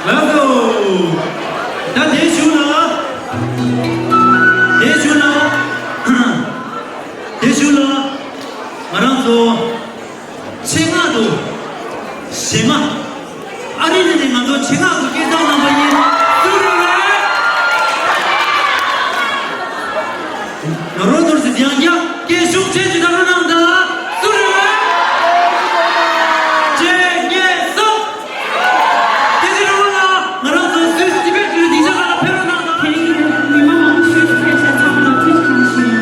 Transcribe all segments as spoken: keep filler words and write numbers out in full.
ལགས་སོ། ད་དེའི་གཞུག་ལ། དེའི་གཞུག་ལ། དེའི་གཞུག་ལ། ང་རང་ཚོ། ཆེད་མངགས་དུ། གཞས་མ། ཨ་རི་ནས་ང་ཚོ་ཆེད་མངགས་དུ་སྐད་བཏང་གནང་བ་ཡིན། སུ་རེད་བས། རོ་ནོར་སི་ཡང་ཡང་སྐད་ཤུགས་ཆེ་ཞིག་གནང་རོགས་གནང་དང་། སུ་རེད་བས། གཅིག་གཉིས་གསུམ། དེ་ཚེ་རང་དབང་ལགས་ང་རང་ཚོ་སུད་སི་ཏི་བེད་ཀྱི་སྡིངས་ཆ་ཁག་ལ་ཕེབས་རོགས་གནང་དང་། དེ་ཡིན་དུས་མི་མང་མང་ཤོས་ཤིག་ཕེབས་ཤག་ཚང་མ་ལ་ཐུགས་རྗེ་གནང་ཞུ།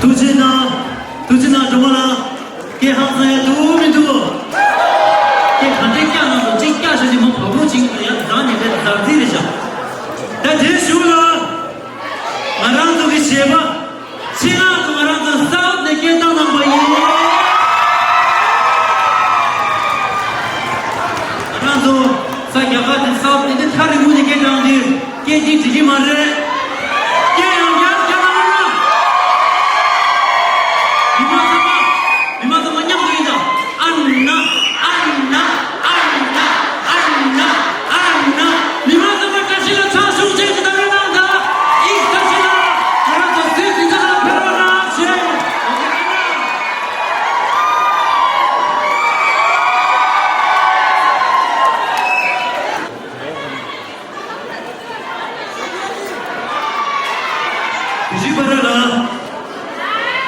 ཐུགས་རྗེ་གནང་། ཐུགས་རྗེ་གནང་། སྒྲོལ་མ་ལགས། སྐད་ཧང་སང་ཡ་འདུག་མི་འདུག་སྐད་ག་འདྲས་བཀྱག་གནང་འདུག་གཅིག་བཀྱག་ཤོག་ཅིག་མ་བབ་རོགས་གཅིག་ཡ་འདང་ནས་དེ་ཛར་ཛི་རེད་ཤག་ད་དེའི་གཞུག་ལ། ང་རང་ཚོ་གི་གཞས་པ། ཕྱི་ནང་དུ་ང་རང་ཚོ་སའུ་ཐི་ནས་སྐད་བཏང་གནང་པ་ཡིན། ང་རང་ཚོ་ས་རྒྱ་གར་དེ་སའུ་ཐི་དེ་ཐག་རིང་པོ་ནས་སྐད་བཏང་དུས་སྐད་ཅིག་འགྲིག་གི་མ་རེད། སྐད་ཡང་བསྐྱར་བརྒྱབ་གནང་རོགས།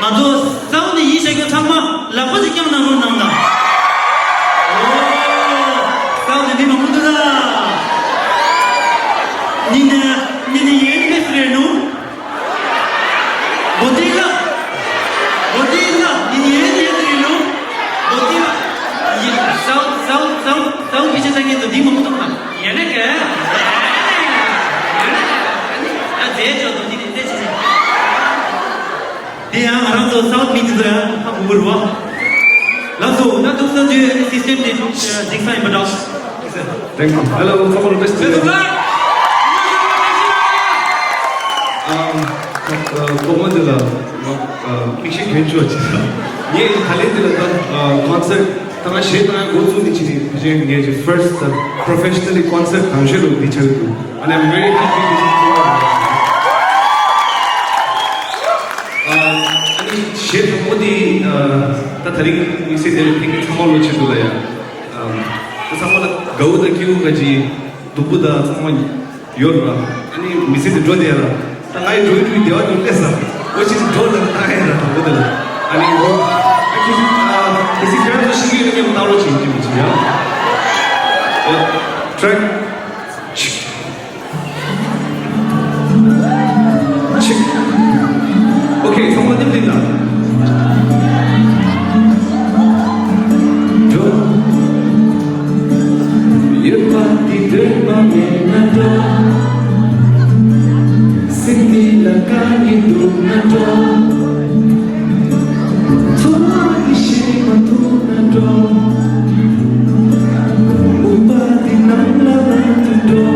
ང་ཚོ་སའུ་ནས་ཡིན་ཤག་ཁྱོད་ཚང་མ་ལག་པ་ཅིག་བརྐྱངས་གནང་རོགས་གནང་དང་། ཨོ། སའུ་ནས་མི་མང་པོ་འདུག་ད། ཉི་ནས་ཉི་ནས་ཡན་ཕེ་སི་རེད་ནོ། བོ་ཏི་ལ། བོ་ཏི་ལ་ཉི་ནས་ཡན་ཕེ་སི་རེད་ནོ། བོ་ཏི་ལ། ཡིན་སའུ་སའུ་སའུ་སའུ་ཕི་ཆ་ཚང་ངེད་ཚོ་འདི་མང་པོ་འདུག་ད། ཡན་ན་ག་ཡན་ན་ག་ཨ་ནི་ཨ་རྫས་ཅོ་དོ་འདི་ནས་རྫས་ཆེ་ཆེ། དེ་ཡང་ང་རང་ཚོ་སའུ་མི་དེ་ཚོ་ཡང་ཧ་གོ་གི་རེད་བ། ལགས་སོ། ད་ཐུགས་བསམ་བརྗོད་སི་སི་ཊེམ་དེ་འཇིགས་སྣང་ཡིན་པ་འདྲ། Thank you. Hello, someone request. ཨམ། ཨ། གོང་མ་འདི་ལ་ཨ། མིག་ཤེལ་གྱོན་ཆོག་ཅེས། ངས་ད་ལན་འདི་ལ་ད་ཨ། ཀོན་སར་ཊི་ད་ང་གཞས་བཏང་ཡ་འགོ་བཙུགས་ནས་ཕྱིན་ནས་ཕལ་ཆེར་ངའི་first professionally concert དང་ཤོས་ལོ་འདི་ཆགས་ཀྱི་འདུག And I'm very happy to be here. ཨ་ནི་གཞས་དང་པོ་འདི་ཨ། ད་དེ་རིང་དམིགས་བསལ་དེ་ལ་ཕེབས་མཁན་ཚང་མ་ལོ་ཆེད་དུ་ལ་ཡ། ཨ། ད་ཚང་མ་ལ་དགའ་བོ་དང་སྐྱིད་བོ་ག་ཅི་སྡུག་པོ་དང་ཚང་མ་ཡོད་ར། ཨ་ནི་མི་ཚེ་འདི་འགྲོ་བསྡད་ཡ་ར། ད་ང་ཡི་འགྲོ་ཡི་འགྲོ་ཡི་བདེ་བ་འདུག་ལས་ས། འོ་ཅིག་འགྲོ་ལ་ལྟ་ཡ་ར་དང་པོ་དེ་ལ། ཨ་ནི་འོ། ཨ་ཁྱེད་ཚོ་ཨ། གལ་སྲིད་ཁྱེད་རང་ཚོ་ཤེས་ཀྱི་ཡོད་ན་མཉམ་ལྟ་རོགས་བྱེད་ཀྱི་མི་བྱེད་ཡ། ཨོ། ཊེག་ཆིག་ཆིག Okay, ཚང་མ་མཉམ་འདི་ལ། འགྲོ། ཡོད་པ་འདི་འདོད་པ་མེད་ན་འགྲོ། སེམས་འདི་ལ་དཀའ་ངལ་འདུག་ན་འགྲོ། འཚོ་བ་འདི་ཤེས་མ་ཐུབ་ན་འགྲོ། སྨུག་པ་འདི་ནང་ལ་མ་འགྲོ།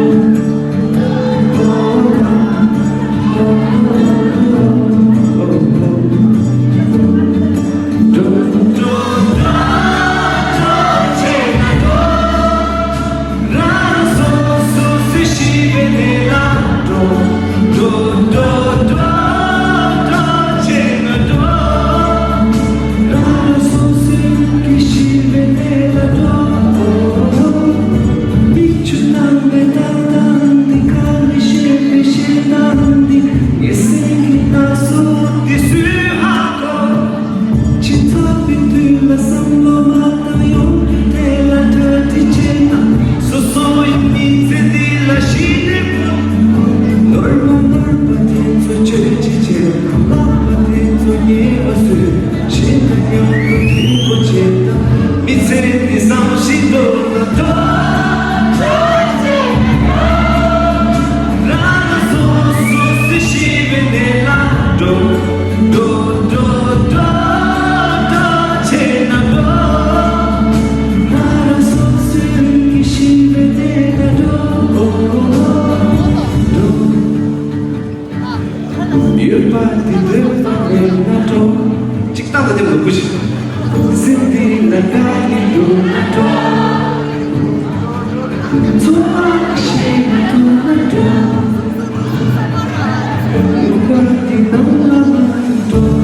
ཡོད་པ་འདི་འདོད་པ་མེད་ན་འགྲོ། གཅིག་ཏང་ད་དེ་མི་འདུག་པུ་ཞིག་སེམས་འདི་ལ་དཀའ་ངལ་འདུག་ན་འགྲོ། འཚོ་བ་ཤེས་མ་ཐུབ་ན་འགྲོ། སྨུག་པ་འདི་ནང་ལ་མ་འགྲོ།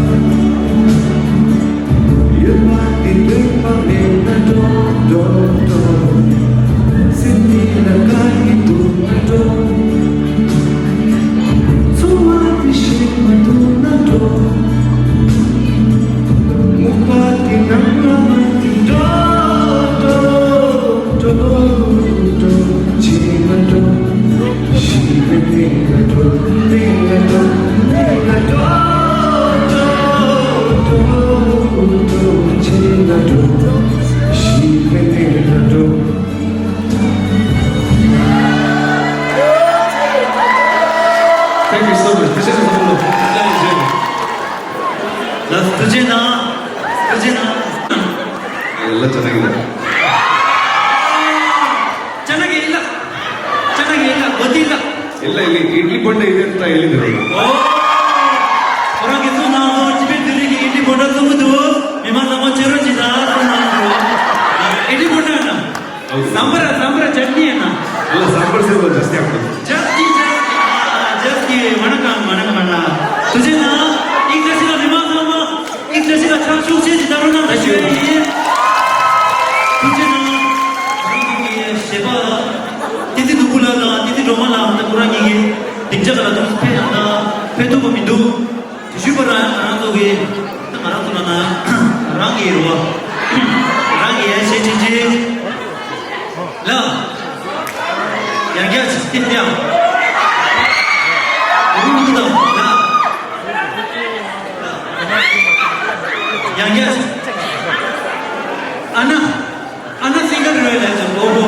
ཡོད་པ་འདི་འདོད་པ་མེད་ན་འགྲོ། འགྲོ་འགྲོ། སེམས་འདི་ལ་དཀའ་ངལ་འདུག་ན་འགྲོ། འཚོ་བ་འདི་ཤེས་མ་ཐུབ་ན་འགྲོ། སྨུག་པ་འདི་ནང་ལ་མ་འགྲོ། འགྲོ་འགྲོ་འགྲོ་འགྲོ། བྱེད་མ་འགྲོ། ཤི་བའི་གནས་ལ་འགྲོ། གནས་ལ་འགྲོ། གནས་ལ་འགྲོ། འགྲོ་འགྲོ་འགྲོ། བྱེད་ལ་འགྲོ། ཤི་བའི་གནས་ལ་འགྲོ། Thank you so much. ཐུགས་རྗེ་ཆེ། ལགས་ཐུགས་རྗེ་གནང་། ཐུགས་རྗེ་གནང་། ལ་ཅ་ན་གི་ལ། ཅ་ན་གི་ལ། ཅ་ན་གི་ལ། བོ་དི་ལ། ལ་ལ་ལ་ཨི་ཌི་ལི་བོ་ཌ་ཨི་ལ་ད་ཨི་ལ་དེ་རེད། ཨོ། ཁོ་རང་གི་གསུང་གནང་སོང་། སྤྱི་པའི་དེ་རིང་གི་ཨི་ཌི་ལི་བོ་ཌ་བཙོང་གི་འདུག་མི་མང་ཚང་མ་ཕྱི་རོལ་གྱི་ད་གསུང་གནང་སོང་། ཨི་ཌི་ལི་བོ་ཌ་ན། ཟམ་པ་ར་ཟམ་པ་ར་ཅ་ཊི་ནི་ཡིན་ན། ལ་ཟམ་པ་ར་ཟེར་བ་ཇ་སི་ཊི་ཡང་། ཇ་སི་ཊི་ཇ་སི་ཊི་ཇ་སི་ཊི་ཝ་ན་ཀམ་ཝ་ན་ཀམ་ཝ་ན། ཐུགས་རྗེ་གནང་། ཨིག་ཏྲ་ཤི་ལ་མི་མང་ཚང་མ། ཨིག་ཏྲ་ཤི་ལ་ཕྱག་ཤུགས་ཆེ་ཅིག་བཏང་རོགས་གནང་ད་ཞུ་ཡ་ཡིན། ཐུགས་རྗེ་གནང་། ང་རང་ཚོ་གི་གཞས་པ་བསྟན་འཛིན་ནོར་བུ་ལགས་དང་བསྟན་འཛིན་སྒྲོལ་མ་ལགས་ད་ཁོ་རང་གཉིས་ཀྱིས་སྡིངས་ཆ་སྒང་ལ་འདུག་ཕེབས་ཡང་ད་ཕེབས་ཐུབ་པ་མི་འདུག་དེ་ཞུས་པ་རང་ང་རང་ཚོ་གི་ང་རང་ཚོ་ལ་ན་རང་གི་རུ་བ། རང་གི་ཡ་ཤེས་ཅན་ཅན། ལ། ཡང་རྒྱ་ཆེ་སྟེ་ཡང་། རུ་མི་དང་ལ། ཡང་རྒྱ་ཆེ། ཨ་ན། ཨ་ན་སིང་གར་རེད་ལབ་ཅིག་ཨོ་ཧོ།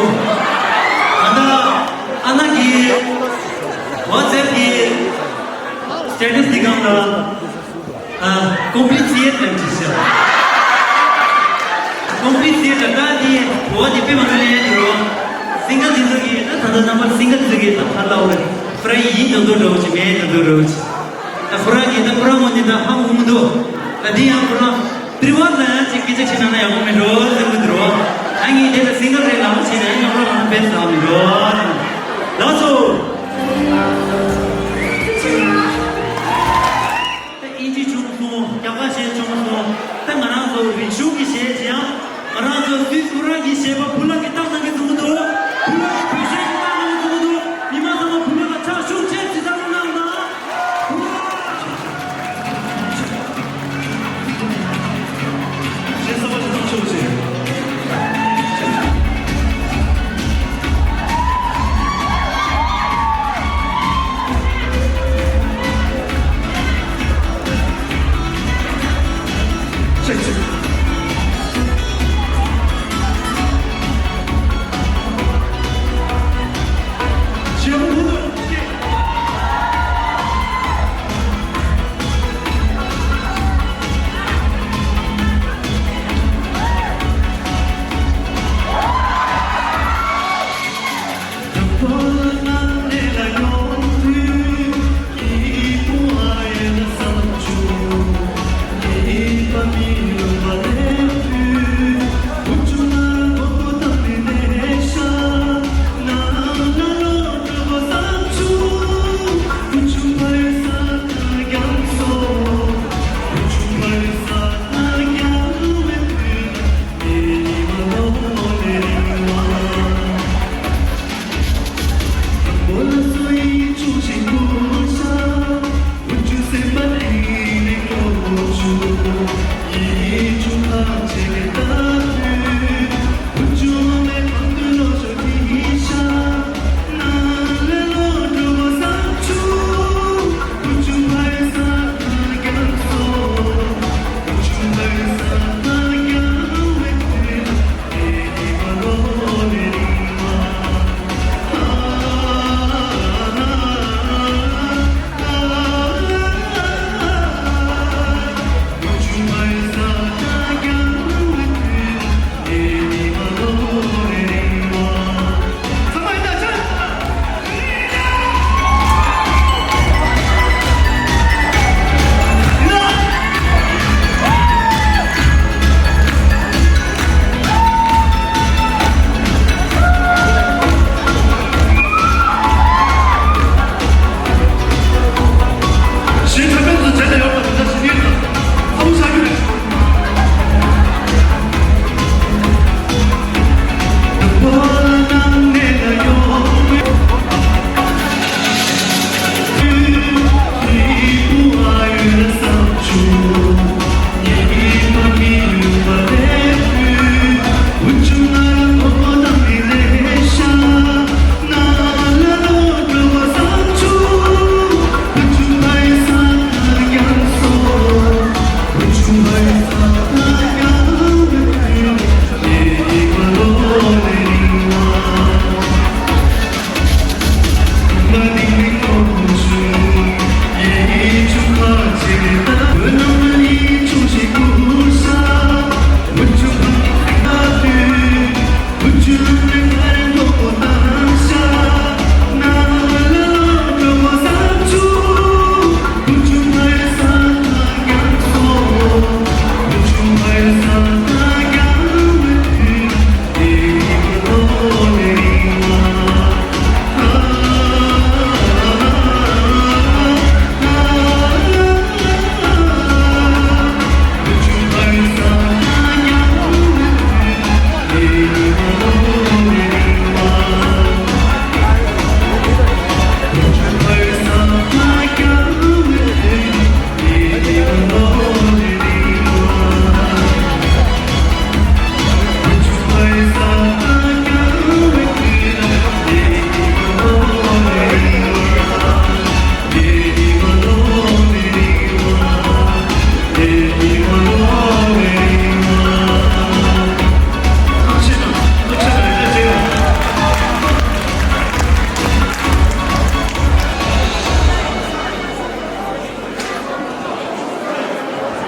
ད་ལྟ་ཨ་ན་གི་ཝ་ཙེབ་གི་སི་ཊེ་ཊས་འདི་སྒང་ལ། ཨ། ཀོམ་པི་ལི་ཤི་ཡེ་ཊི་ལབ་ཅིག་ཟེར། ཀོམ་པི་ལི་ཤི་ཡེ་ཊི་ད་འདི་འོ་འདི་དཔེ་མ་ལ་ལེན་འགྲོ། སིང་གར་འདི་ཚོ་གི་ད་ད་ལྟ་རྣམ་པ་སིང་གར་འདི་ཚོ་གི་ད་ཕར་ལ་འོ་རེད། ཕ་ར་ཡིན་ད་འདུག་འགྲོ་ཅིག་མེད་ད་འདུག་འགྲོ་ཅིག་ད་ཁོ་རང་གིས་ད་ཁོ་རང་ངོས་ནས་ད་ཧ་གོ་མི་འདུག་ད་འདི་ཡང་ཁོ་རང་པི་རི་ཝར་ལ་ཡང་ཅིག་སྐད་ཆ་བཤད་ན་ན་ཡག་པོ་མེད་འགྲོ་ཟེར་གི་འདུག་རོ། ཨ་ངས་འདི་ལ་སིང་གར་རེད་ལབ་བྱས་ན་ཡང་ང་རང་ལ་ཕན་ཐོགས་མི་འགྲོ། ལགས་སོ། ད་ཨིན་ཇི་བྱུང་སོང་། རྒྱ་གར་གཞས་བྱུང་སོང་། ད་ང་རང་ཚོ་རིག་གཞུང་གི་གཞས་ཅིག་ཡང་ང་རང་ཚོ་སུད་ཁོ་རང་གི་གཞས་པ་བུ་ལགས་ཀྱིས་བཏང་གནང་གི་བཟོ་གི་འདུག་བུ་ལགས་ཀྱིས་བོད་གཞས་ཀྱི་བཏང་གནང་གི་བཟོ་གི་འདུག་མི་མང་ཚང་མ་བུ་ལགས་ལ་ཕྱག་ཤུགས་ཆེ་ཇི་ལྟར་གནང་དང་། བུ་ལགས། གཞས་གསར་པ་ཞིག་བཏང་ཆོག་ཅིག་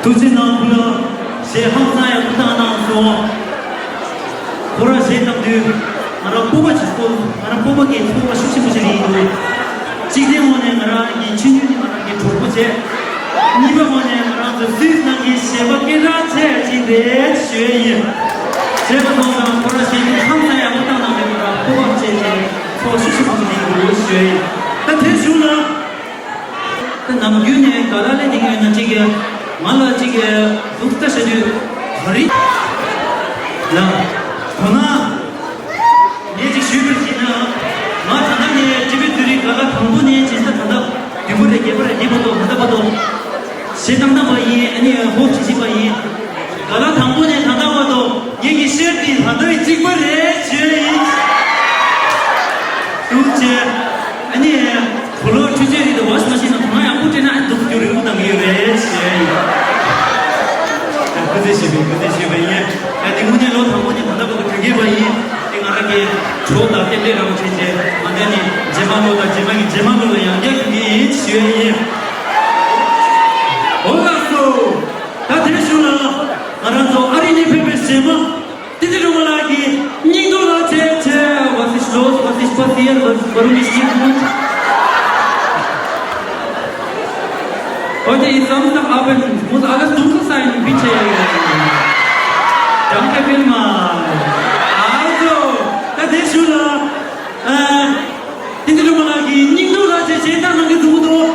ཐུགས་རྗེ་གནང་། ཁོ་རང་གཞས་ཧང་སང་ཡག་པོ་བཏང་གནང་སོང་། ཁོ་རང་གཞས་བཏང་དུས་ང་རང་སྤོབས་པ་ཅིག་སྐོར། ང་རང་སྤོབས་པ་གི་ཚོར་བ་ཤུགས་ཆེན་པོ་ཞིག་རེད་འདུག། གཅིག་དེ་ངོས་ནས་ང་རང་གི་ཆུང་ཆུང་ནས་ང་རང་གི་གྲོགས་པོ་བྱས། གཉིས་པ་ངོས་ནས་ང་རང་ཚོ་སུད་སི་ནང་གི་གཞས་པ་སྐད་གྲགས་ཆེ་ཅིག་རེད་ཞུ་ཡ་ཡིན། བྱས་པ་སོང་ཙང་ཁོ་རང་གཞས་ཀྱི་ཧང་སང་ཡག་པོ་བཏང་གནང་བས་ང་རང་སྤོབས་པ་ཆེ་ཆེ་ཚོར་བ་ཤུགས་ཆེན་པོ་ཞིག་རེད་འདུག་ཞུ་ཡ་ཡིན། ད་དེ་གཞུག་ལ། ད་ནམ་རྒྱུན་ནས་ག་ལ་ལས་དེ་ག་ཡོད་ན་གཅིག་གི་ང་ལ་གཅིག་གི་འདུག་ལྟ་བྱ་དུས་ག་རེ་ལ་གོ་ན། ངས་ཅིག་ཞུས་པར་བྱས་ན། ང་ད་ལྟ་ནས་ཅི་བི་དུ་རི་ག་ལ་དང་པོ་ནས་བྱས་ན་ད་ལྟ་བདུན་པོ་རེ་བརྒྱད་པོ་རེ་བརྒྱད་པོ་དང་ད་ལྟ་བར་དུ་ཞེ་དྲག་བཏང་བ་ཡིན། ཨ་ནི་ཧོབ་ཅི་བྱེད་པ་ཡིན། ག་ལ་དང་པོ་ནས་ད་ལྟ་བར་དུ་ངེད་ཀྱི་ཤེར་དེ་ད་ལྟ་གཅིག་པ་རེད་ཞུས་ཡིན། ཐུགས་རྗེ་ཆེ། ཨ་ནི་གོ་ལོ་ཆུ་ཆེ་རིགས་དང་ཝ་ཤིང་མ་ཤིན་ནང་དུ་ང་ཡང་པོ་སྤྲད་ན་ཨ་ནི་འདུག་རྒྱུ་རིང་པོ་གཏང་གི་ཡོད་རེད་ཞུས་ཡིན། ད་སྐུ་རྩེད་ཞུས་པའི་སྐུ་རྩེད་ཞུས་པ་ཡིན། ཨ་དེ་དངོས་གནས་ལོ་དང་པོ་ནས་ད་ལྟ་བར་དུ་ག་གེ་བ་ཡིན། དེ་ང་རང་གི་གྲོགས་དང་རྟེན་འབྲེལ་རང་བྱས་རྗེས་ང་འདི་ནི་རྗེས་མ་ལོ་དང་རྗེས་མ་གི་རྗེས་མ་ལོ་ལ་ཡང་བསྐྱར་ཞུ་གི་ཡིན་ཞུས་ཡིན། འོ་ལགས་སོ། ད་དེ་རིང་གཞུག་ལ་ང་རང་ཚོ་ཨ་རི་ནས་ཕེབས་པའི་གཞས་མ། བསྟན་འཛིན་སྒྲོལ་མ་ལགས་ཀྱི་སྙིང་སྟོབས་ལ་བྱས་བྱས། Was ist los, was ist passiert, was, warum ist hier gut? Heute ist Samstagabend, muss alles dunkel sein, bitte. Danke vielmals. Also, ད་དེ་གཞུག་ལ། ཨ། བསྟན་འཛིན་སྒྲོལ་མ་ལགས་ཀྱི་སྙིང་སྟོབས་ལ་བྱས་བྱས་ད་ནང་གི་འཛུགས་འདུག།